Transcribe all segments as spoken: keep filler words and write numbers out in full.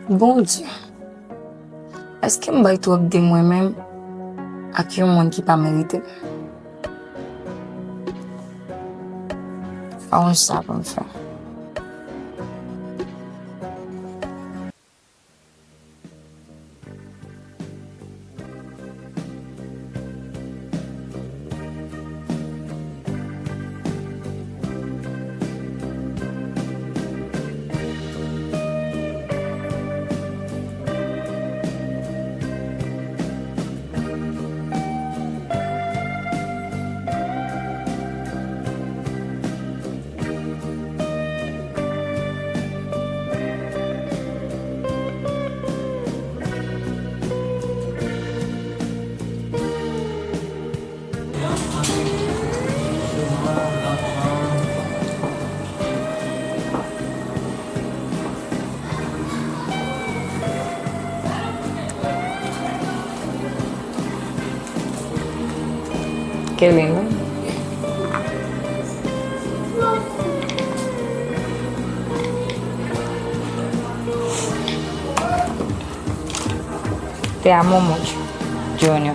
Bondye, èske m bay twòp de mwen menm ak yon moun ki pa merite m? Pa wè sa pou m fè. Kele non. Te amo mucho, Junior.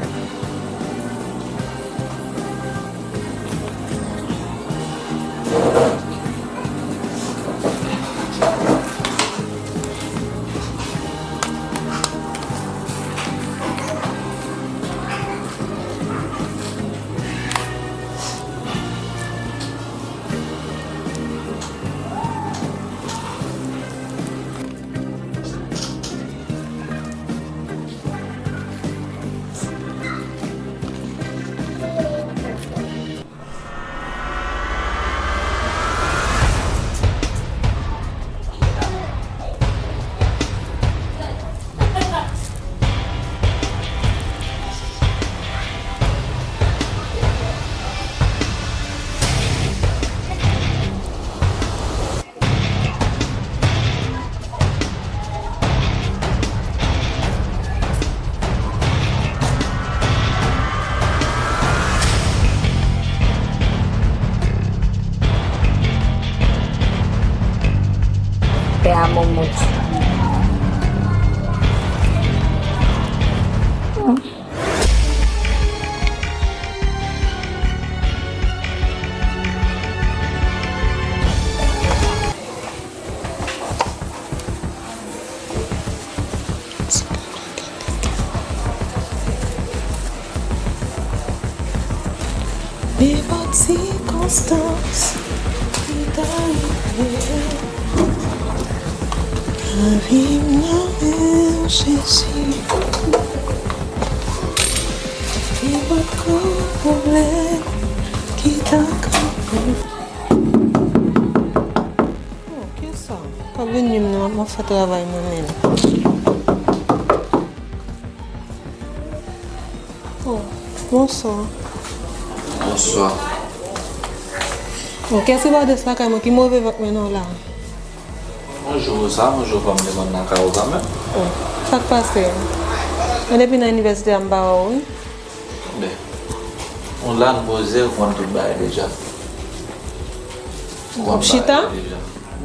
Te amo mucho. Nenpòt sikonstans ki ta rive, lavi m nan men w, Jezi. Nenpòt gwo pwoblèm ki ta kanpe. Oh, kisa k ap vin di m nan? M ap fè travay mwen menm. Oh, bonswa. Bonswa. Oh, kiyès ki pa des lakay mwen? Ki move van k mennen w la? Yon jou sa, yon jou pa m te konn lakay ou kanmenm. Oh, sa k pase? Mwen depi nan inivèsite a m pa wè w, wi. Men, ou la n poze, ou konn tout bagay deja. Ou ap chita?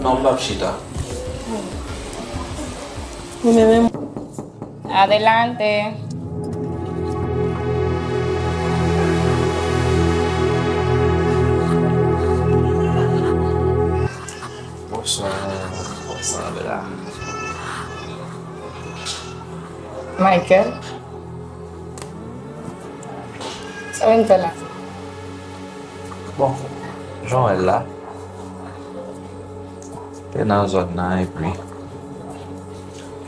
Non, m p ap chita. Ou menm menm. Adelante. Bonswa. Bonswa, Bella. Michael. Sa w vin fè la? Bon, jan w wè l la, te nan zòn nan, epi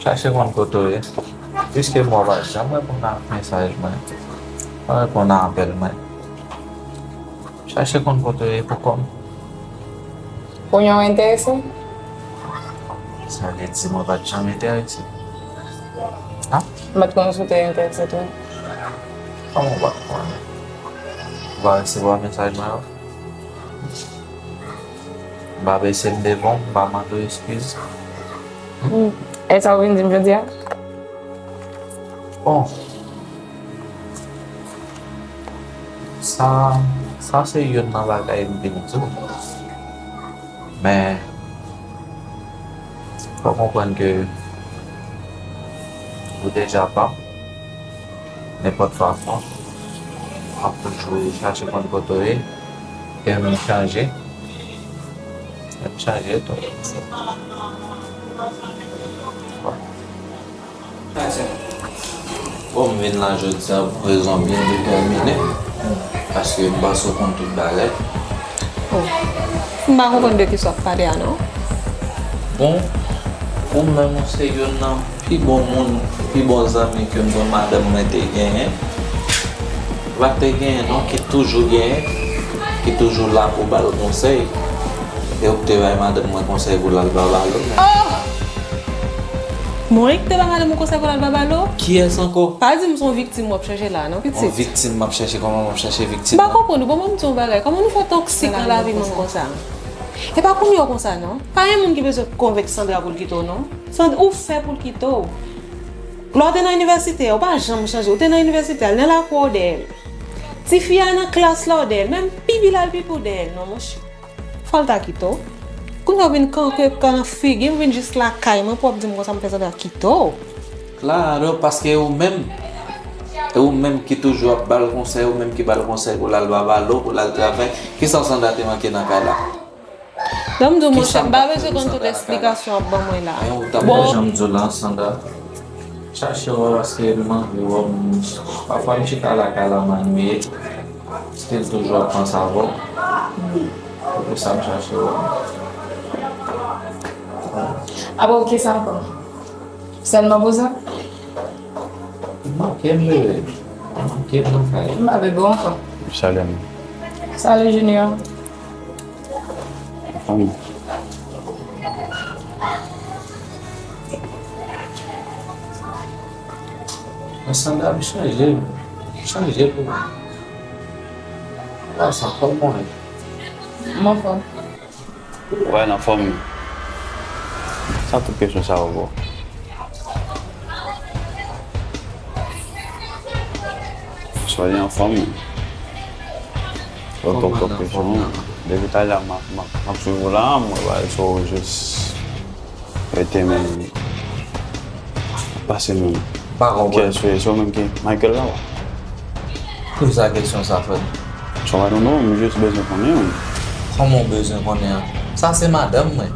chache konn kote w ye. Piske mwen w pa janm reponn a mesaj mwen, pa reponn a apèl mwen. Chache konn kote w ye pou kò m. Pou yon enterese? Sa vle di mwen pa t janm enterese? Ha? M pa t konnen si w te enterese tou. Kòman w pa t konnen? Ou pa resevwa mesaj mwen yo? M pa bese m devan w, m pa mande w eskiz. Hmm. E sa w vin di m jodi a? Bon. Sa, sa se youn nan bagay m vin di w. Men, fò w konprann ke Ou deja pa m. Nenpòt fason, m ap toujou chache konn kote w ye. E m chanje. M chanje tou. Bon, m vin la jodi a pou rezon byen detèmine. Paske m panse w konn tout bagay. Oh. M pa konprann de kisa w ap pale a, non. Bon, ou menm, ou se youn nan pi bon moun, pi bon zanmi ke mwen, madanm mwen te genyen. Pa te genyen, non, ki toujou genyen, ki toujou la pou ba l konsèy. E ou te bay madanm mwen konsèy pou l al ba balo. Oh! Mwen ki te ba madanm ou konsèy pou l al ba balo? Kiyès ankò? Pa di m se yon viktim w ap chèche la, non, pitit. Yon viktim m ap chèche, kòman m ap chèche viktim? M pa konprann ou, bon, mwen m di yon bagay. Kòman nou fè toksik nan lavi moun konsa? E pa kounye a konsa, non. Pa gen moun ki bezwen konvenk Sandra pou l kite w, non. Sand-, ou fè pou l kite w. Lè w te nan inivèsite a, ou pa janm chanje. Ou te nan inivèsite a, l nan lakou a, w dèyè l. Tifi a nan klas la, w dèyè l. Menm pipi l al pipi, w dèyè l, non, monchè. Fò l ta kite w. Kounye a w vin kanpe kan nan figi m, vin jis lakay mwen pou w ap di m konsa m fè Sandra kite w. Claro, paske ou menm, e ou menm ki toujou ap ba l konsèy, ou menm ki ba l konsèy pou l al ba balo, pou l al travay. Kisa Sandra te manke nan kay la? Ban m di w, monchè, m pa bezwen konn tout eksplikasyon w ap ban mwen la. Bon. Jan m di w la, Sandra, chache w paske m anvi wè w. Pafwa m chita lakay la, m annuiye. Still toujou ap panse avè w. Se pou sa m chache w. Apa w kisa ankò? Sèlman pou sa? Manke m, bebe. Manke m nan kay. M pa bebe w ankò. Salut, Ami. Salut, Junior. Anfòm. Mwen sanble ap chanje, chanje pou mwen. Wè sa, kòman w ye? M anfòm. Wè, anfòm. Sa tout kesyon sa yo, bro? Swa li anfòm. Yo tou kòp kesyon. Depi talè a, m ap, m ap, m ap swiv ou la, mwen, wè, so, jis rete menm. Pase menm. Pa konprann. Kiyès ou ye? Se ou menm ki Michael la, wè? Poukisa kesyon sa, frè m? So, I don't know, m jis bezwen konnen, wi. Kòman w bezwen konnen an? Sa se madanm mwen.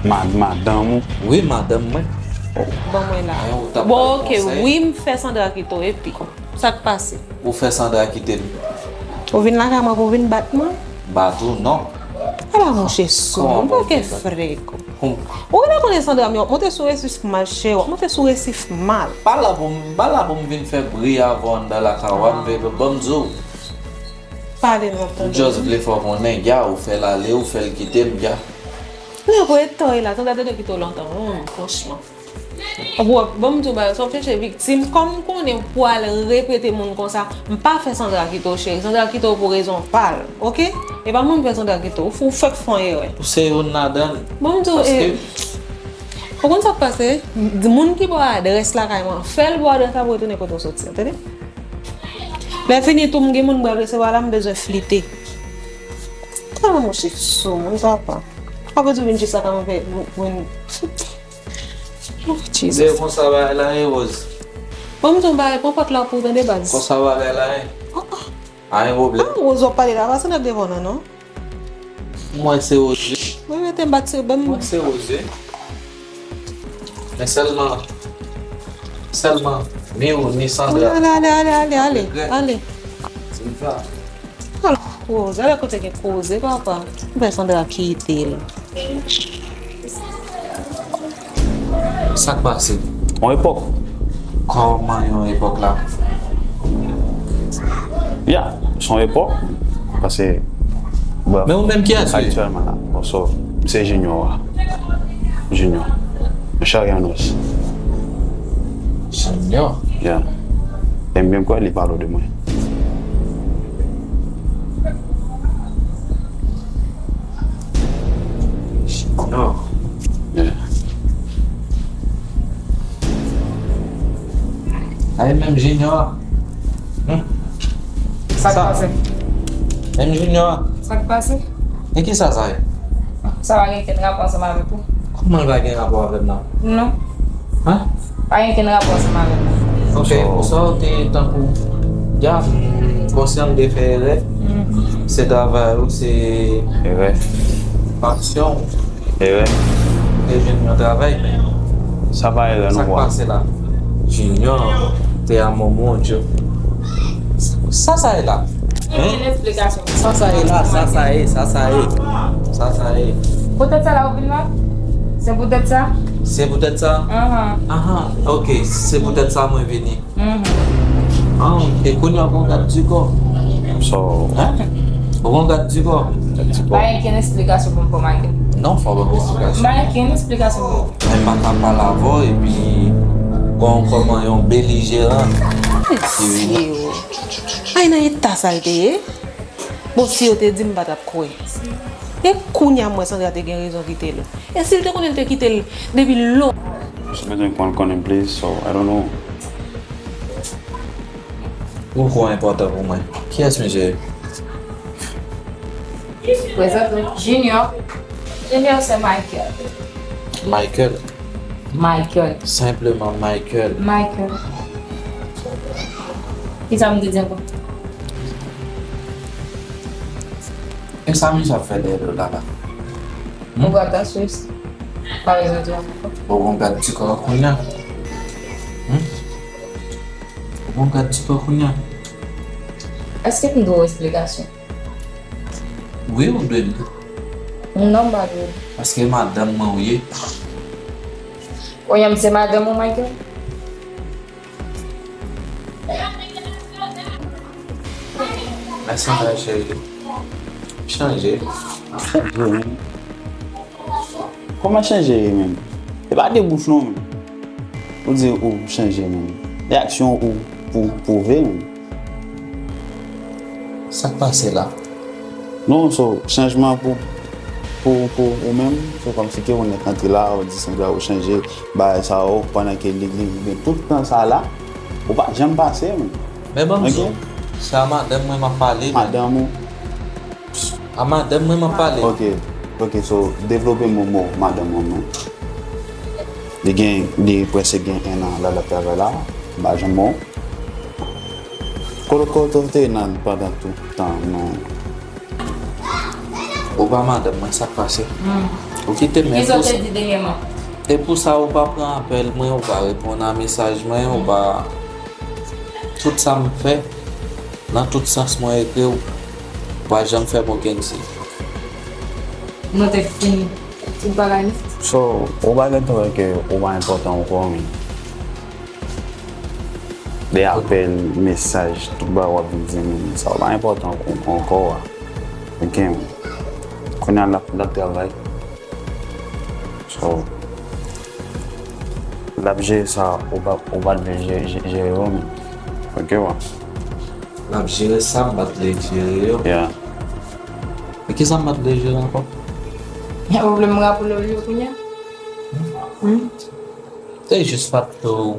Ma-, madanm ou? Wi, madanm mwen. Oh. Ban mwen la. Bon, ok, wi, m fè Sandra kite w, epi sa k pase? Ou fè Sandra kite m. Ou vin lakay mwen pou w vin bat mwen? Bat ou, non. Ala monchè sou, m pa gen frè. Ou genlè konnen Sandra, men w ap monte sou resif mal, chè, w ap monte sou resif mal. Pa la pou m, pa la pou m vin fè bri avè w anndan lakay ou a, m vle, ban m di w. Pale, m ap tande. M just vle fè w konnen, ya, ou fè l ale, ou fè l kite m, ya. Nan pou etay la, Sandra te dwe kite w lontan, hmm, franchman. Bon, bon, m di w bagay, sa w chèche viktim. Kòm m konnen w pral repete moun konsa, m pa fè Sandra kite w, cheri. Sandra kite w pou rezon pa l, oke? E pa mwen m fè Sandra kite w. Ou fèk fè yon erè. Ou se youn ladan l. Bon, m di w, paske e, ou konn sa k pase? Di moun ki ba w adrès lakay mwen, fè l ba w adrès la pou retounen kote w soti an, tande? Lè fini tou, m gen moun m pral resevwa la, m bezwen flite. Tèlman monchè sou moun, papa. Apre tou vin jis la ka mwen fè, mwen, mwen, oh, Jesus. Se konsa bagay la ye, Rose. Bon, m di w bagay, pran pòt la pou w tande, baz. Konsa bagay la ye. Oh, oh. Pa gen pwoblèm. Ah, Rose w ap pale la, pa sanble devan nan, non. Mwen se Rose. Mwen mete m bat se, ban m. Mwen se Rose. Men sèlman, sèlman, ni ou, ni Sandra. Ale, ale, ale, ale, ale, ale. Se sa. Ala koze, ala kote gen koze, papa. M fè Sandra kite l. Sa k pase? Yon epòk. Kòman yon epòk la? Ya, se yon epòk. Paske, bon, men ou menm kiyès ou ye? Aktyèlman la. Bon, so, m se Junior a. Junior. Charianos. Junior? Ya. E m menm kwè li pale w de mwen. Junior. Yeah. Ay, menm Junior. Hmm. Sa k pase? Menm Junior. Sa k pase? E ki sa sa ye? Sa pa gen kenn rapò ansanm avèk ou. Kòman l pa gen rapò avè m nan? Non. Hein? Pa gen kenn rapò ansanm avè m. Ok, pou sa ou te tankou, ya, m konsyan m te fè erè. Se travay ou, se pasyon ou. Erè. Ou te jwenn yon travay, men sa pa erè non, bwa. Sa k pase la? Junior te a Momo, Djo. Sa sa ye la? Hein? Sa sa ye la, sa sa ye, sa sa ye. Sa sa ye. Poutèt sa la ou vin la? Se poutèt sa? Se poutèt sa? Ahan. Ahan, ok, se poutèt sa mwen vini. Mhm. Ah, e kounye a ou gon gad di kò. So, hein? Ou gon gad di kò. Pa gen kenn esplikasyon pou m ba w, Michael. Non, fò w ban m esplikasyon. Pa gen kenn esplikasyon pou m. Mwen pa ka pale avè w epi gon kòman yon belijeran ki vini. Ay, nan eta sa l te ye? Bon, si yo te di m, m pa t ap kwè. E kounye a m wè Sandra te gen rezon kite l. E si l te konnen l te kite l depi lontan. Mwen bezwen konn, konnen plis, so, I don't know. Ou twò enpòtan pou mwen. Kiyès misye ye? Prezante w. Junior. Junior se Michael. Michael? Michael. Senpleman Michael. Michael. Kisa m te di ankò? E sa misye ap fè dèyè do la la? Hmm? Ou gad aswis. Pa bezwen di ankò. Ou gon gad ti kò kounye a. Hmm? Ou gon gad ti kò kounye a. Èske m dwe w esplikasyon? Wi, ou dwe m. Non, m pa dwe. Paske madanm mwen ou ye. Kounye a m se madanm ou, Michael? Mèsi anpil, cheri. Chanje. Chanje, menm. Kòman chanje ye menm? E pa de bouch non menm. Ou di ou chanje menm. E aksyon ou pou pwouve menm. Sa k pase la? Non, so, chanjman pou, pou, pou ou menm, se kòmsi ke ou nèk antre la, ou di Sandra ou chanje, bagay sa yo, pandan ke li, li, li gen tout tan sa la, ou pa janm pase menm. Men ban m di w, se a madanm mwen m ap pale, men. Madanm ou? A madanm mwen m ap pale. Ok, ok, so, devlope mo, mo madanm ou menm. Li gen, li prèske gen en an la l ap travay la, m pa janm wè w. Kote, kote w te nan pandan tout tan nan? Ou pa madanm mwen, sa k pase? Hmm. Ou kite m. Kisa w te di dènyèman? E pou sa, ou pa pran apèl mwen, ou pa reponn a mesaj mwen, ou pa, tout sa m fè, nan tout sans mwen ekri w, ou pa janm fè m okenn siy. Nou te fini tout bagay, non? So, ou pa gentan wè ke ou pa enpòtan ankò, men. De apèl, mesaj, tout bagay w ap vin di m, sa yo pa enpòtan ankò a. Ok, kounye a l ap, l ap travay. So, l ap jere sa, ou pa, ou pa t vle jere, jere, jere yo menm. Ok, wa. L ap jere sa, m pa t vle jere yo. Yeah. E kisa m pa t vle jere ankò? Gen pwoblèm rapò w yo kounye a? Hmm? Se jis faktè w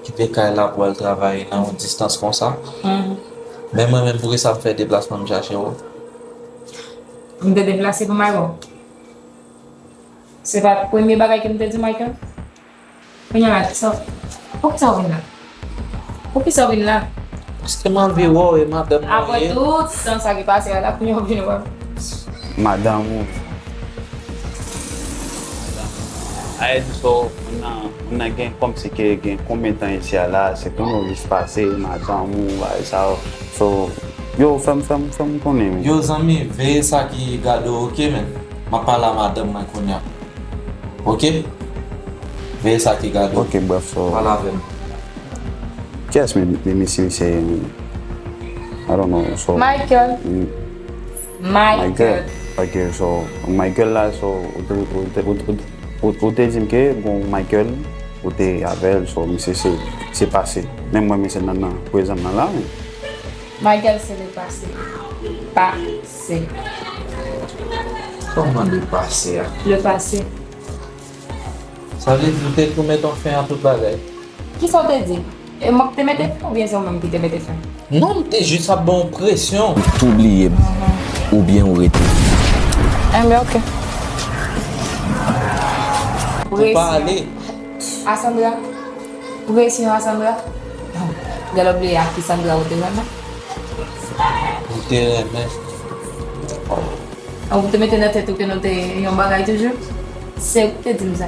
kite kay la pou al travay nan yon distans konsa. Mhm. Men mwen menm, poukisa m fè deplasman m chache w? M te deplase pou m al wè w. Se pa premye bagay ke m te di Michael? Kounye a la, kisa, poukisa w vin la? Poukisa w vin la? Paske m anvi wè w e madanm mwen ye. Apre tout tan sa ki pase a la, kounye a w vin wè m. Madanm ou. Ay di so, moun nan, moun nan gen kòmsi ke gen konbyen tan isi a la, se kounye w jis pase, madanm ou, bagay sa yo. So, yo, fè m, fè m, fè m konnen, wi. Yo, zanmi, veye sa ki gade w, ok, men. M ap pale a madanm mwen kounye a. Ok? Veye sa ki gade w. Ok, bref, so. Pale avè m. Kiyès mi, mi, misye, misye ye menm? I don't know, so. Michael. Mm. Michael. Michael. Ok, so, Michael la, so, ou te, ou te, ou te, ou te, ou, ou te di m ke gon Michael, ou te avè l, so, misye se, se pase. Men mwen, misye nan, nan prezan m nan la, men. Michael, se le passé. Pase. Kòman le passé a? Le passé. Sa vle di ou te tou mete yon fen a tout bagay? Kisa w te di? E mwen ki te mete fen oubyen se ou menm ki te mete fen? Non, m te jis ap ba w presyon. Ou tou bliye m, oubyen ou rete. Enben, ok. Ou pa ale. A Sandra, Ou reyisi non a Sandra? Gade w bliye a ki Sandra ou te renmen. Ou te renmen. Ou te mete nan tèt ou ke nou te yon bagay toujou? Se ou ki te di m sa.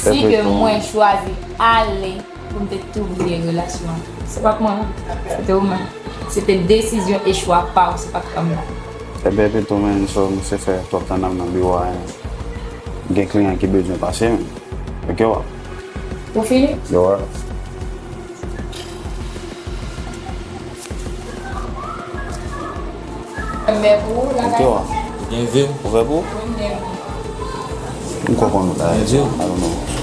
Si ke mwen chwazi ale pou m te tou bliye relasyon an, se pa t mwen, non. Se te ou menm. Se te desizyon e chwa pa w, se pa t pa m, non. Ebyen, pito, men, so, misye fè twòp tan nan biwo a, en. Gen kliyan ki bezwen pase, men. Ok, wa. Ou fini? Yo, wa. Mè pou ou, la. Ok, wa. Gen vi w. Ou fè pou? Wi, m gen vi. M kwè konn ou la. Gen vi w. I don't know.